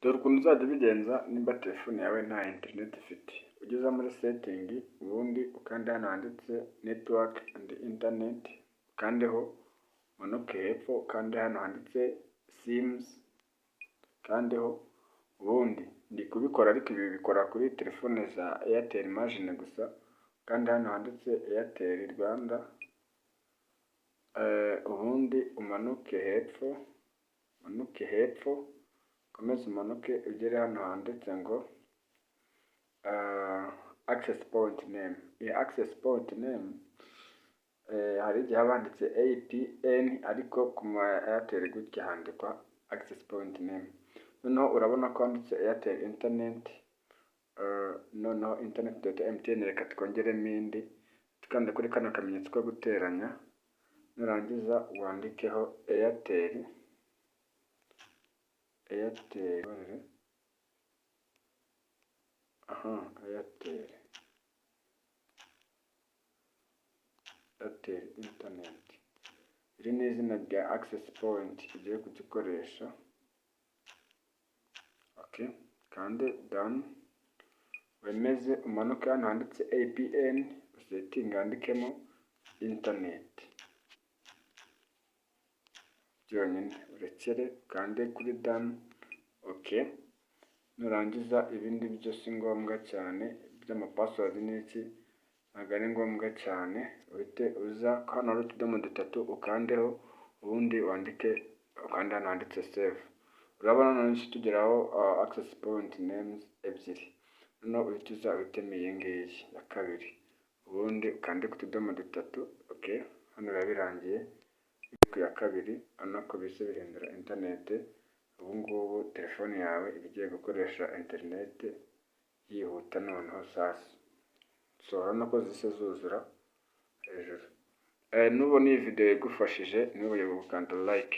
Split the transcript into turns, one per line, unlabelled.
Dore ukuntu uzajya ubigenza nimba telefone yawe nta interineti ifite. Ugeze muri setting, ubundi ukande hano handitse "Network and internet", ukandeho, umanuke hepfo, ukande hano handitse "SIMs", ukandeho. Ubundi ndi kubikora, ariko ibi bikora kuri telefone za Airtel Imagine gusa. Kandi hano handitse Airtel Rwanda, ubundi umanuke hepfo, umanuke hepfo, ukomeze umanuke ugere hano handitse ngo "Access point name". Iyi access point name hari igihe haba handitse APN, ariko ku ma Airtel gutya handikwa access point name. Noneho urabona ko handitse Airtel internet, noneho internet.mtn. Reka twongeremo indi, tukanda kuri kano kamenyetso ko guteranya, nurangiza wandikeho Airtel, Airtel, aha, Airtel, Airtel internet. Iri ni izina rya access point ugiye kujya ukoresha. Okay, kande done, wemeze, umanuke hano handitse APN, usettinge wandikemo internet byonyine, urekere, ukande kuri done. Okay, nurangiza ibindi byo si ngombwa cyane, by'ama password n'iki ntabwo ari ngombwa cyane. Uhite uza hano hari utudomo dutatu, ukandeho, ubundi wandike, ukande hano handitse "Save". Urabona noneho tugeraho access point names ebyiri. Noneho uhite uza uhitemo iyi ngiyi ya kabiri, ubundi ukande ku tudomo dutatu. Okay, hano biba birangiye. Ku ya kabiri urabona ko bihise bihindura internet. Ubu ngubu telefone yawe iba igiye gukoresha interineti yihuta. Noneho sasa, so urabona ko zihise zuzura hejuru. Nubona iyi video igufashije, ntiwibagirwe gukanda like.